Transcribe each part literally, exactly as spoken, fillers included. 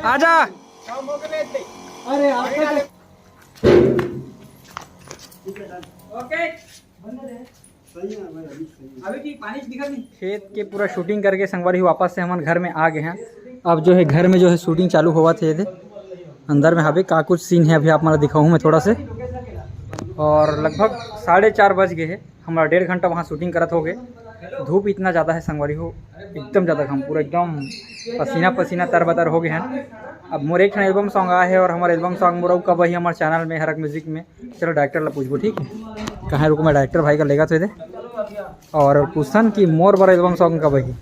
आजा। अरे, आपका तो ओके। अभी ठीक, पानी दिखत नहीं। खेत के पूरा शूटिंग करके संगवारी हो वापस से हमन घर में आ गए हैं। अब जो है घर में जो है शूटिंग चालू होवत हे, एदे अंदर में हवे का कुछ सीन है, अभी आप मन ला दिखाहूँ मैं थोड़ा से। और लगभग साढ़े चार बज गए हैं, हमारा डेढ़ घंटा वहाँ शूटिंग करत हो गए। धूप इतना ज़्यादा है संगवारी हो, एकदम ज़्यादा घाम, पूरा एकदम पसीना पसीना तरबतर हो गए हैं। अब मोर एक ठन एल्बम सॉन्ग आए है और हमारे एल्बम सॉन्ग मोर अउ कब आही हमारे चैनल में हरक म्यूजिक में। चलो डायरेक्टर ला पूछबो, ठीक है, कहाँ रुको, मैं डायरेक्टर भाई का लेगा तो दे। और पूछन कि मोर बर एल्बम सॉन्ग कब आही,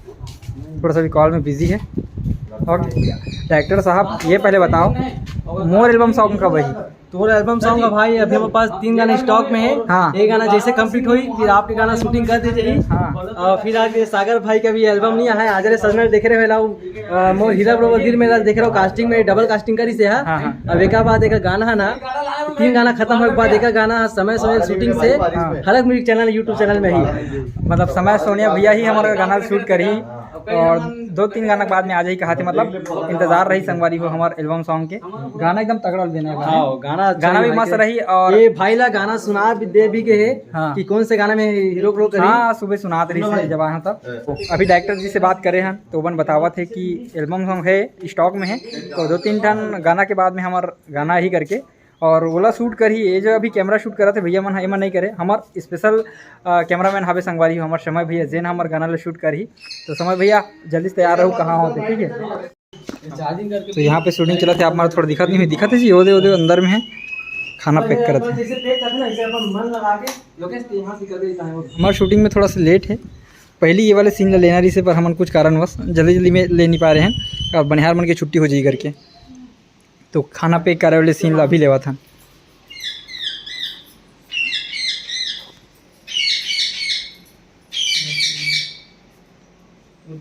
थोड़ा सा अभी कॉल में बिजी है। और डायरेक्टर साहब ये पहले बताओ, मोर एल्बम सॉन्ग कब आही? तोर एल्बम सॉन्ग का भाई, अभी हमारे पास तीन गाना स्टॉक में है। हाँ। एक गाना जैसे कंप्लीट होई, फिर आपके गाना शूटिंग कर दी जाई। हाँ। और फिर आगे सागर भाई का भी एल्बम नहीं आया है, आज रे सजना देख रहे हो, अ, मोर हीरा बराबर दिल मेरा देख रहे हो, कास्टिंग में डबल कास्टिंग करी से है। हाँ, हाँ। अब एक बाद एक गाना है ना, तीन गाना खत्म होने के बाद एक गाना समय समय शूटिंग से हाँ। Harak music channel, YouTube channel में ही। मतलब समय सोनिया भैया ही हमारा गाना शूट करी और दो तीन गाना के बाद में आ जाही कहा थे, मतलब इंतजार रही संगवारी हो हमारे एल्बम सॉन्ग के। गाना एकदम तगड़ा देना है भाई। हाँ, गाना अच्छा गाना है भी भाई मस्त के। रही और ये भाई ला गाना सुना भी दे भी गए हैं हाँ। कि कौन से गाना में हीरो को करी। हाँ, सुबह सुनात रही से जब आया तब। अभी डायरेक्टर जी से बात करे हैं तो ओमन बतावत है कि एल्बम सॉन्ग है, स्टॉक में है, तो दो तीन ठन गाना के बाद में हमार गाना ही करके और ओला शूट करही। ये जो अभी कैमरा शूट करत हे भैया मन, एमन नहीं करे, हमार स्पेशल कैमरामैन हवे संगवारी हो, हमार समय भैया जेन हमार गाना ला शूट करही। तो समय भैया जल्दी से तैयार रहू, कहाँ होते, ठीक है। तो यहाँ पे शूटिंग चलत हे, आप मन ला थोड़ा दिखत नहीं होही, दिखत हे जी, ओदे ओदे अंदर में है, खाना पैक करत हे। हमार शूटिंग में थोड़ा सा लेट है, पहली ये वाले सीन ला लेना रही से, पर हमन कुछ कारणवश जल्दी जल्दी में ले नहीं पा रहे हैं, अब बनिहार मन के छुट्टी हो जाही करके। तो खाना पैक करे वाले सीन ला अभी लेवत हन।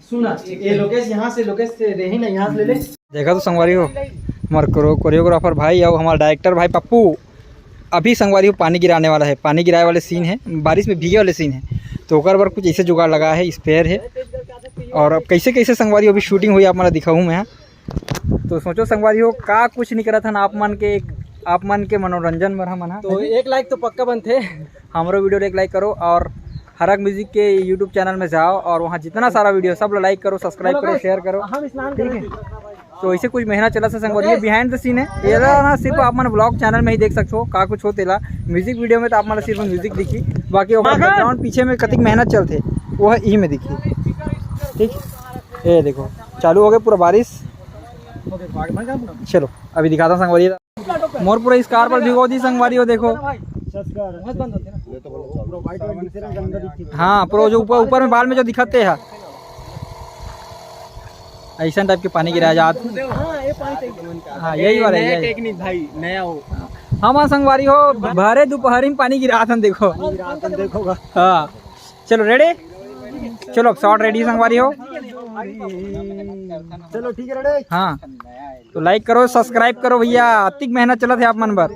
सुना, ये लोकेश यहाँ से, लोकेश से रही ना, यहाँ से ले ले। देखा तो संगवारी हो, हमार कोरो-, कोरियोग्राफर भाई और हमार डायरेक्टर भाई पप्पू, अभी संगवारी हो पानी गिराने वाला है, पानी गिराए वाले सीन है, बारिश में भीगे वाले सीन है, तो ओकर बर कुछ ऐसे जुगाड़ लगा है, स्प्रेयर है। और अब कैसे कैसे संगवारी हो अभी शूटिंग होही आप मन ला दिखाहूँ मैं। तो सोचो संगवारी हो, का कुछ नहीं करत हन आप मन के, आप मन के मनोरंजन बर हमन ह। तो एक लाइक तो पक्का बनथे। हमरो वीडियो ला एक लाइक करो और हरक म्यूजिक के YouTube चैनल में जाओ और वहाँ जितना सारा वीडियो सब ला लाइक करो, सब्सक्राइब करो, शेयर करो, हम स्नान ठीक है। तो ऐसे कुछ मेहनत चलत हे संगवारी, बिहाइंड द सीन है, एला ना सिर्फ आप मन व्लॉग चैनल में ही देख सकते हो का कुछ होथे ला। म्यूजिक वीडियो में तो आप मन ला सिर्फ म्यूजिक दिखी, बाकी ओकर बैकग्राउंड पीछे में कतिक मेहनत चलथे वो ह इही में दिखी, ठीक। ये देखो चालू हो गए पूरा बारिश। चलो अभी दिखाता हूँ संगवारी, मोर पूरा स्कार्फ ला भिगो दी संगवारी हो, देखो। हाँ, पूरा जो ऊपर, ऊपर में बाल में जो दिखत हे, ऐसा टाइप के पानी गिराए जात। हाँ, यही वाला है, नया यही। टेक्निक भाई, नया हो। हाँ, संगवारी हो, भरे दोपहरी में पानी गिरात हन, देखो। हाँ, चलो रेडी, चलो अब शॉट रेडी संगवारी हो। चलो ठीक है, रेडी। हाँ, तो लाइक करो, सब्सक्राइब करो भैया, अतिक मेहनत चलत हे आप मन बर।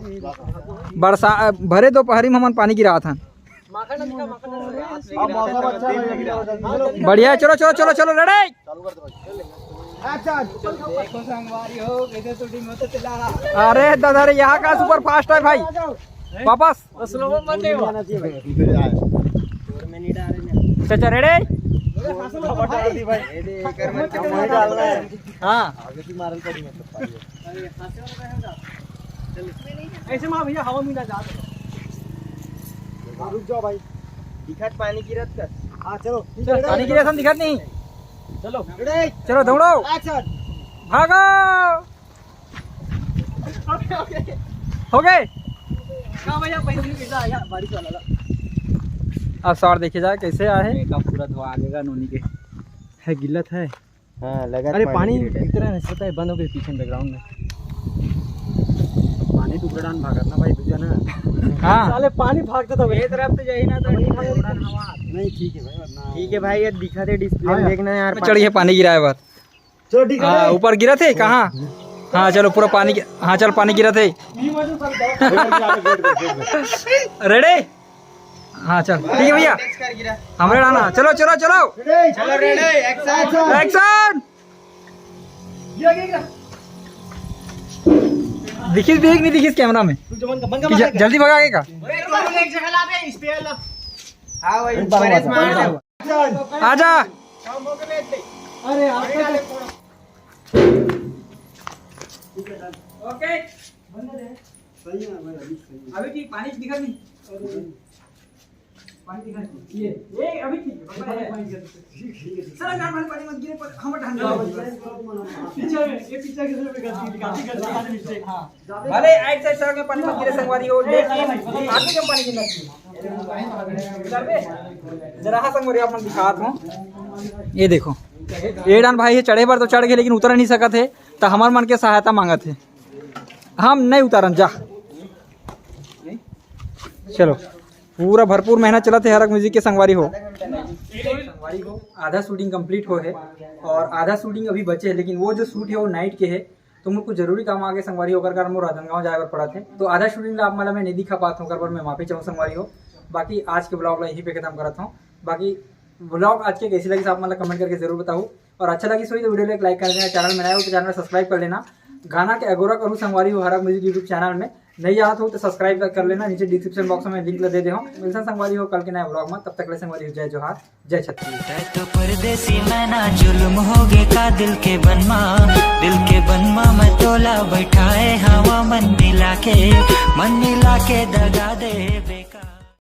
बरसा भरे दोपहरी में हमन पानी गिरात हन। अब मौसम अच्छा है। बढ़िया है, चलो चलो चलो चलो रेडी। चालू कर दे भाई। एक्शन। देखो संगवारी हो, कैसे शूटिंग होता चला। अरे दादा रे, यहाँ का सुपर फास्ट है भाई। वापस। स्लो मत दे वो। चाचा रेडी? हाँ। ऐसे मार भैया, हवा मिला जा। रुक जाओ भाई। दिखत पानी गिरत कर। हाँ, चलो। चलो, पानी गिरत हम दिखत नहीं। चलो। रेडी। चलो, दौड़ो। एक्शन। भागो। ओके, ओके। हो गए। हाँ भैया, पहले भी गिरता है यार, बारिश वाला था। अब शॉट देखे जाए कैसे आए। मेकअप पूरा धोआ देगा नोनी के। है, गिल्लत है। हाँ, लगा अरे, पानी पानी गिर रहा है। भीतर है ना, पता है, बंद हो गई पीछे बैकग्राउंड में। पानी टुकड़ा डान भागत ना भाई, दूजा ना। हाँ। साले पानी भागता था भाई। ये तरफ तो जाही ना, तो नहीं भागता। नहीं, ठीक है भाई, वरना ठीक है भाई, ये दिखा दे डिस्प्ले में, हाँ। देखना यार। चढ़िए, पानी गिराए बार। चलो, ठीक है। हाँ, ऊपर गिरा थे, कहाँ? हाँ, चलो, पूरा पानी गि-, हाँ, चल, पानी गिरा थे। रेडी? हाँ, चल, ठीक है भैया, हमरे रहना। चलो, चलो, चलो। चलो, रेडी, एक्शन। एक्शन। दिखिस भी कि नहीं दिखिस कैमरा में? कि ज-, जल्दी भगा के का? एक जगह ला बे, इस पे ला। हाँ भाई, एक बार परेश मान जाओ। आजा। अरे, ओके। अभी ठीक, पानी दिखा नहीं। पानी दिखा नहीं। ये, ये अभी ठीक है, बस है। सर, अगर पानी, पानी मत गिरे, पर हम ढंग से। पीछे, ये पीछे की तरफ गलती, गलती, गलती, गलती। हाँ। भले आइट साइड सड़क में पानी मत गिरे संगवारी हो, लेकिन आदमी के पानी गिरना चाहिए। जरा हाँ संगवारी, आप मन दिखात हो, ये देखो, ये डान भाई हे, चढ़े बर तो चढ़ गए, लेकिन उतर नहीं सकत हे, तो हमर मन के सहायता मांगत हे। हम नहीं उतारन जा। चलो, पूरा भरपूर मेहनत चलत हे हरक म्यूजिक के संगवारी हो। संगवारी हो, आधा शूटिंग कंप्लीट हो हे और आधा शूटिंग अभी बचे हे, लेकिन वो जो शूट हे वो नाइट के हे, तो मोर कुछ जरूरी काम आ गे संगवारी हो, ओकर कारण मोर राजनांदगांव जाए बर पड़त हे। तो आधा शूटिंग ला आप मन ला मैं नहीं दिखा पात हूँ, ओकर बर मैं माफी चाहूँ संगवारी हो। बाकी आज के ब्लॉग ला यहीं पे खत्म करत हूँ। बाकी ब्लॉग आज के कैसी लगी आप मन ला कमेंट करके जरूर बताओ, और अच्छा लगी सो तो वीडियो ला एक लाइक कर देना, चैनल में नया हो तो चैनल सब्सक्राइब कर लेना। गाना के अगोरा करू संगवारी हो हरक म्यूजिक यूट्यूब चैनल में, नहीं आत हो तो सब्सक्राइब कर लेना, नीचे डिस्क्रिप्शन बॉक्स में लिंक ला दे दे हूँ। मिलसन संगवारी हो कल के नए ब्लॉग में, तब तक ले संगवारी हो जय जोहार, जय छत्तीसगढ़। तै तो परदेसी मैना जुल्म होगे का दिल के बनमा, दिल के बनमा मैं तोला बैठाए हवा मन मिला के, मन मिला के दगा दे बेकार।